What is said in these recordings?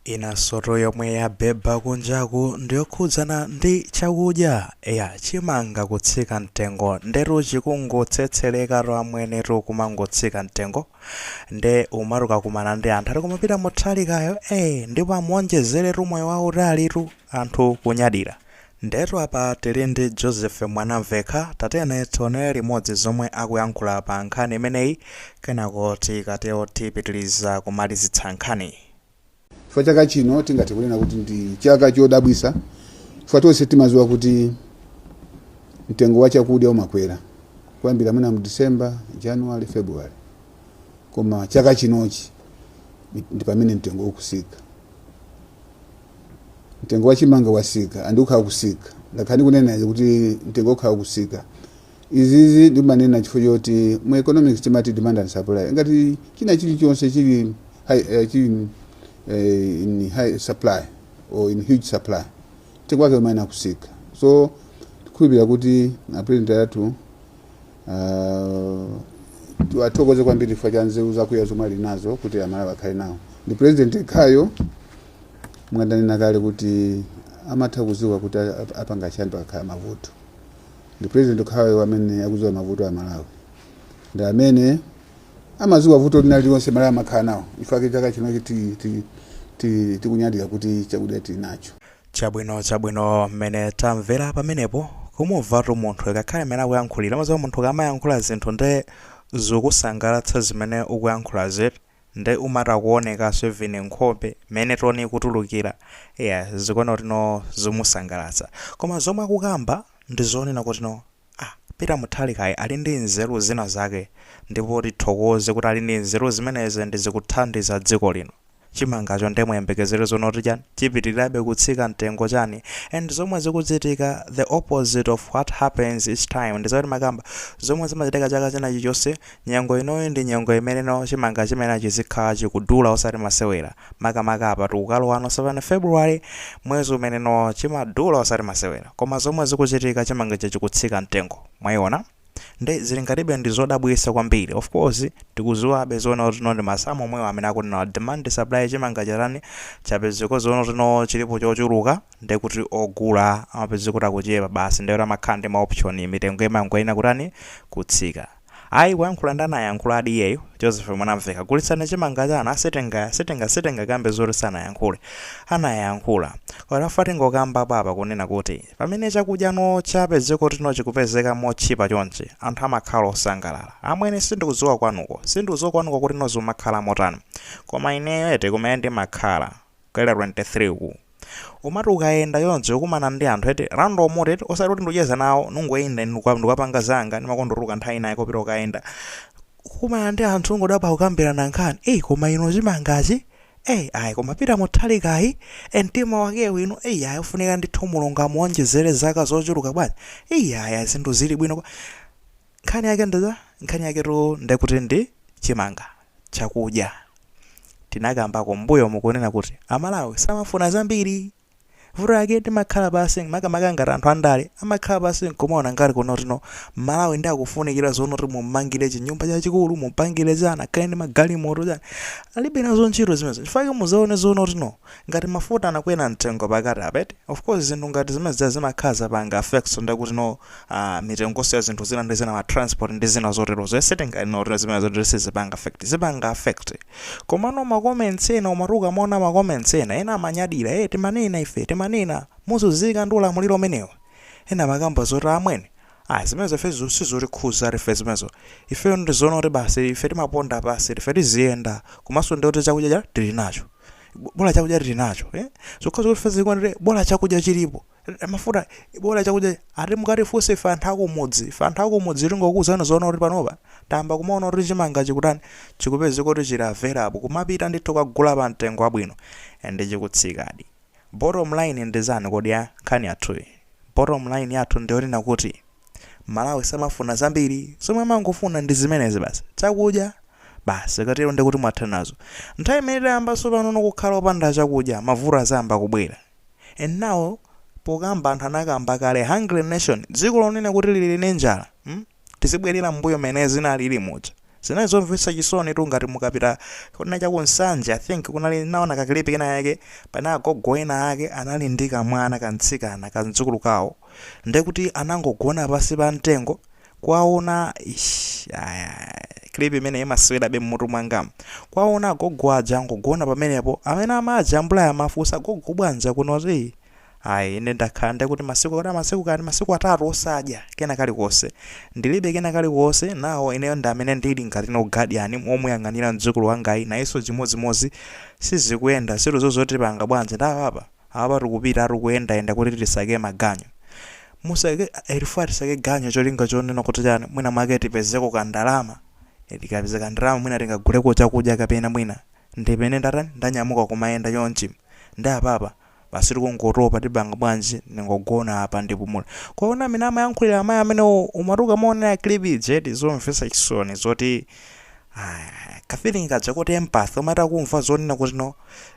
Inansotu yomwe yabeba kunjaku ndiyokhudzana ndi chakudya. Eya, chimanga kutsika mtengo, ndetu chikungotsetserekatu amwenetu, kumangotsika mtengo. Nde umati ukakumana ndi anthu ati kumapita Mutharikayo, ndipo amuonjezeretu moyo wautalitu, anthu kunyadira. Ndetu apa tili ndi Joseph Mwanamvekha. Tatiyeni tionere limodzi zomwe akuyankhula pa nkhani imeneyi, kenako tikatero tipitiriza kumalizitsa nkhani. Chifukwa chaka chino tingathe kunena kuti ndi chaka chodabwisa, chifukwa tonse timadziwa kuti mtengo wa chakudya umakwera kuyambira mwina mu December, January, February, koma chaka chinochi ndi pamene mtengo ukusika. Mtengo wa chimanga wasika and ukhala kusika. Ndakhala ndikunena izi kuti mtengo ukhala kusika. Izizi ndimanena chifukwa choti mu economics timati demand and supply. Ngati china chilichonse chili high, chili in high supply or in huge supply, mtengo wake umayenera kusika. So tikhulupirira kuti a president athu, tiwathokoze kwambiri chifukwa cha nzeru zakuya zomwe ali nazo kuti Amalawi akhale nawo. Ndi president yekhayo, mwandanena kale kuti amatha kuziwa kuti apanga chani pakakhala mavuto. Ndi president yekhayo amene akuziwa mavuto a Malawi, ndi amene amaziwa vuto lina lililonse Malawi amakhala nawo. Ifake chaka chinochi tikunyadira kuti chakudya tili nacho. Chabwino, chabwino. Mmene tamvera pamenepo, kumumvatu munthu ikakhale mmene akuyankhulira, amaziwa munthu kamayankhula zinthu nde zikusangalatsa zimene ukuyankhula zeti, nde umati akuonekanso even nkhope mmene tone ikutulukira, yeah, zikuona kuti no, zimusangalatsa. Koma zomwe akukamba ndi zonena kuti no, Peter Mutharikayi ali ndi nzeru zina zake, ndipo tithokoze kuti ali ndi nzeru zimenezi ndi zikuthandiza dziko lino. Chimangacho nde muyembekezere zonoti chani? Chipitirirabe kutsika mtengo chani. And zomwe zikuchitika, the opposite of what happens each time, ndi zoti makamba zomwe zimachitika chaka china chilichonse. Nyengo inoyi ndi nyengo imeneno chimanga chimene chizikhala chikudula osati masewera, makamaka apa tikukalowano 7 February, mwezi umeneno chimadula osati masewera. Koma zomwe zikuchitika, chimanga chikutsika mtengo, mwayiona? Nde zili ngatibe ndi zodabwitsa kwambiri. Of course tikuziwabe zoona kuti no, ndi masamu omwewo amene akunena demand supply. Chimanga chatani? Chapezeka zoona kuti no, chilipo chochuluka, nde kuti ogula amapezeka kuti akuchepa basi, ndekuti amakhala ndi ma option, mitengo imangoyenera kutani? Kutsika. Ayi, kuyankhula ndi anayankhula adi iyeyo Joseph Mwanamveka, "Gulitsani chimanga chanu." Asitenga sitenga sitingakambe zoti sanayankhule, anayankhula. Koma tingokambapo apa kunena kuti pamene chakudyano chapezeka kuti no, chikupezeka motchipa chonchi, anthu amakhala osangalala amwene. Sindikudziwa kwanuko, sindikudziwa kwanuko kuti no, zimakhala motani, koma ineyo ete kumene ndimakhala ku Area 23 ku, umati ukayenda yonse ukumana ndi anthu ete random ete, osati kuti ndikucheza nawo, nungoyenda ndikapanga zanga, ndimakondotuluka nthawi inayi kopita ukayenda, kukumana ndi anthu, ungodabwa kukambirana nkhani, "Eyi, koma ino chimangachi, eyi, ayi, koma Peter Mutharikayi, mtima wakewo ino, eyi, ayi, ufunika ndithu Mulungu amuonjezere zaka zochuluka bwanji, eyi, ayi, zinthu zili bwino." Nkhani yake ndiza nkhani yake tu ndekuti ndi chimanga, chakudya. Tinakambako mbuyo mukunena kuti Amalawi samafuna zambiri. Vuto yake timakhala pasi, makamaka ngati anthu andale amakhala pasi nkumaona ngati kuno tino Malawi ndi akufunikira zonoti mumangire chinyumba chachikulu, mupangire chani, akhale ndi magalimoto chani. Alibe nazo ntchito zimenezo. Chifukwa muzaone zonoti no, ngati mafuta anakwera mtengo pakati apete, of course zinthu ngati zimene zimakhala zapanga affects, ndekuti no, mitengonso ya zinthu zina ndi zina, ma transport ndi zina zotero zonse, tinganoti zimene zoti sizipanga affect, zipanga affect. Komano ma comments ena umatuka maona ma comments ena, ena amanyadira, "Timanena ife, timanena muzunzika ndi ulamuliro umenewo." Ena makamba zoti, "Amwene, zimenezo ife sizotikhuza ife zimenezo. Ifeyo ndi zoona kuti basi ife timaponda pasi, ife tiziyenda, komanso ndikuti chakudya cha tili nacho, bola chakudya tili nacho, eh? Zokha zoti ife zikwanire, bola chakudya chilipo, mafuta, bola chakudya." Ati mukatifunse ife anthu akumudzi, ife anthu akumudzi tingokuwuzani zoona kuti panopa tamba kumaona kuti chimanga chikutani? Chikupezeka kuti chili available, kumapita ndithu kagula pa mtengo wabwino and chikutsikadi. Bottom line ndizani kodi ya nkhani yathuyi? Bottom line yathu ndiyonena kuti Malawi samafuna zambiri, zomwe amangofuna ndi zimenezi basi, chakudya basi. Katero ndikuti mwatha nazo. Nthawi imene tayambanso panono kukhala opanda chakudya, mavuto azayamba kubwera. And now pokamba anthu anakamba kale hungry nation, dziko lonena kuti lili ndi njala, Tizibwerera mbuyo mene zinalili muja. Zinali zomvetsa chisoni tu. Ngati mukapita kuna chakunsanje, I think kunali naona ka clip kena yake, pana agogo ena ake anali ndi kamwana kamtsikana, kamdzukulu kawo, ndekuti anangogona pasi pa mtengo kwaona. Ish, aya, clip imene imasewerabe mmutu mwangamu. Kwaona agogo aja angogona pamenepo, amene amajambula amafunsa, "Gogo, bwanja kunoti?" "Ayi, ine ndakhala ndekuti masiku kuti masiku kani masiku 3 osadya kena kalikonse, ndilibe kena kalikonse. Nawo ineyo ndi amene ndili ngati no guardian omuyang'anira mdzukulu wangayi, nayenso chimodzimodzi, sizikuyenda zinthu zotipanga bwanji. Ndapapa apa tikupita, tikuyendayenda kuti tisake maganyu, musake elifu, tisake ganyu cholinga chonena kuti chani, mwina mwake tipezeko kandalama. Tikapeza kandalama mwina tingaguleko chakudya, kapena mwina ndipene ndatani, ndanyamuka kumayenda chonchi. Ndapapa basi tikungotopa, tipanga bwanji? Ndingogona apa ndipumula." Kwaona amene amayankhulira amayi amene umatuka maonera clip ijeti, zomvetsa chisoni zoti ka feeling kaja kuti empathy, umata kumva zonena kuti no,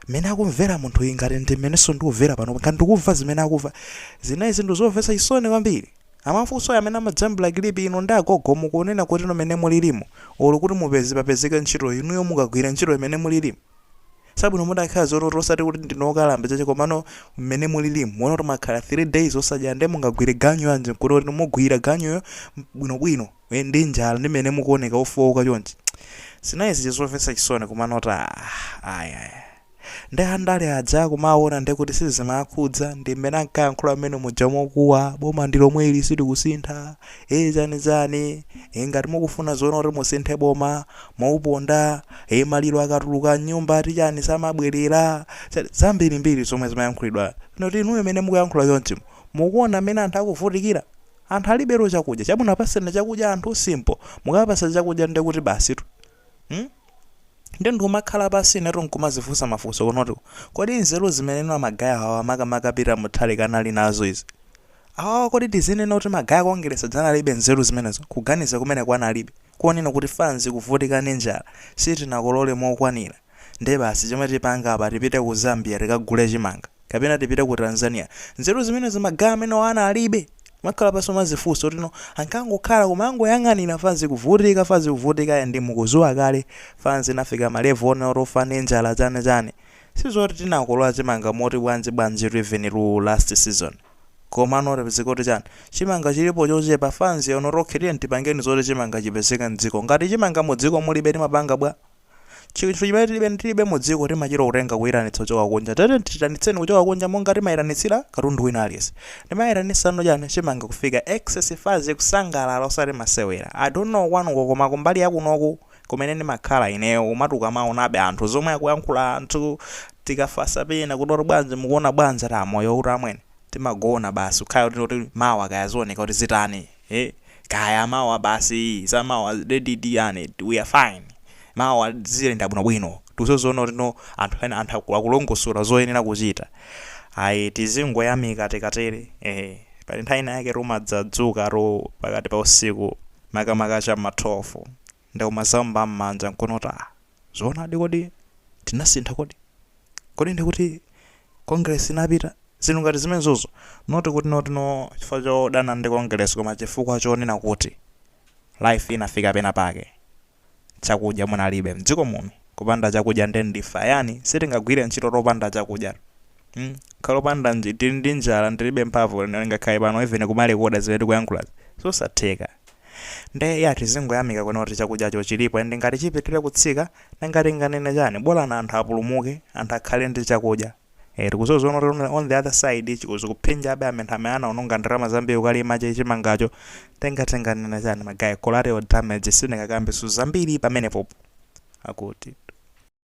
mmene akumvera munthu uyu ngati ndi mmenenso ndikumvera pano, ngati ndikumva zimene akumva. Zinayi zinthu zomvetsa chisoni kwambiri. Amafunso amene amajambula clip, "Ino ndi agogo mukunena kuti no, mene mulilimo, olo kuti mupeze papezeke ntchito, inuyo mukagwira ntchito imene mulilimo sabwino? Mudakhala zoti osati kuti ndinokalamba chache, komano mmene mulilimu muona kuti makhala 3 days osadya, nde mungagwire ganyu yanji kuti mugwira ganyuyo bwinobwino ndi njala, ndi mmene mukuoneka ofowoka chonchi?" Zinayi zomvetsa chisoni, kumanoti aya ndi andale aja kumaona ndekuti sizimakhudza, ndi mmene ankayankhula mmene muja mokuwa, "Boma ndi lomwe ili, sitikusintha, e chani chani, e ngati mukufuna zoona kuti musinthe boma mauponda, e maliro akatuluka nyumba tichani samabwerera." Zambirimbiri zomwe zimayankhulidwa noti inuyo mmene mukuyankhula chonchi, mukuona mmene anthu akuvutikira? Anthu alibero chakudya chabwino, apaseni chakudya anthu, simple. Mukapasa chakudya ndekuti basi tu, Ndi ndikumakhala pasi inetu nkumazifunsa mafunso kunoti, kodi nzeru zimene ma guy awa, makamaka Peter Mutharika, anali nazo izi awawa, kodi tizinena kuti ma guy a Congress adzanalibe nzeru zimenezo, kuganiza kumene kwanalibe kuonena kuti fans kuvutika ndi njala, sitinakolole mokwanira, nde basi chomwe tipanga apa, tipite ku Zambia tikagule chimanga, kapena tipite ku Tanzania? Nzeru zimenezo ma guy amene ana alibe? Makhala pasi mazifunso kuti no, ankangokhala kumangoyang'anira fans kuvutika, fans kuvutika, ndi mukuzuwa kale fans inafika ma level one otofa ndi njala, chani chani. Sizoti tinakolola chimanga moti bwanji bwanji even lu last season, koma notapezeka kuti chani, chimanga chilipo chochepa. Fans yono tiyeni tipangeni zoti chimanga chipezeke mdziko. Ngati chimanga mudziko mulibe, timapanga bwa? Chinthu chimene tilibe mudziko timachita kutenga, kuyitanitsa kuchoka kunja. Tete titanitseni kuchoka kunja monga timayitanitsira katundu wina aliyense. Timayitanitsano chani, chimanga kufika excess, fans kusangalala, osati masewera. I don't know kwanuko, koma kumbali yakunoku kumene ndimakhala ineyo, umatuka maonabe anthu zomwe akuyankhula anthu. Tikafasa pena kuti bwanji, mukuona bwanji ta moyo kuti amwene timagona basi, kukhala kuti mawa kaya zioneka kuti zitani, kaya mawa basi, zamawa dedidi yani, we are fine, mawa ziyenda bwinobwino. Tikuzoziona kuti no, anthu ena, anthu akulongosola zoyenera kuchita. Ayi, tizingoyamika tikatere. Pali nthawi ina yake rumadzadzuka ro pakati pa usiku, makamaka cha ma 12, ndi umazamba m'manja nkunota, "Ah, zoonadi, kodi tinasintha? Kodi ndikuti Congress inapita?" Zinthu ngati zimenezozo, noti kuti noti no chifukwa chodana ndi Congress, koma chifukwa chonena kuti life inafika pena pake, chakudya munalibe mdziko muno. Kupanda chakudya nde ndifa yani, sitingagwire ntchito topanda chakudya. Khala opanda tili ndi njala, ndilibe mphamvu ngakhale pano even kumalekoda zimene tikuyankhula, zosatheka. Nde ya, tizingoyamika kuona kuti chakudyacho chilipo, and ngati chipitire kutsika, nangati nganene chani, bola na anthu apulumuke, anthu akhale ndi chakudya. Tikuzoziona kuti on the other side chikuzikuphinjabe anthu amene anaononga ndalama zambiri kukalima chimangacho. Tengatenganena chani, ma guy, collateral damage, sindingakambe zambiri pamenepopo akuti.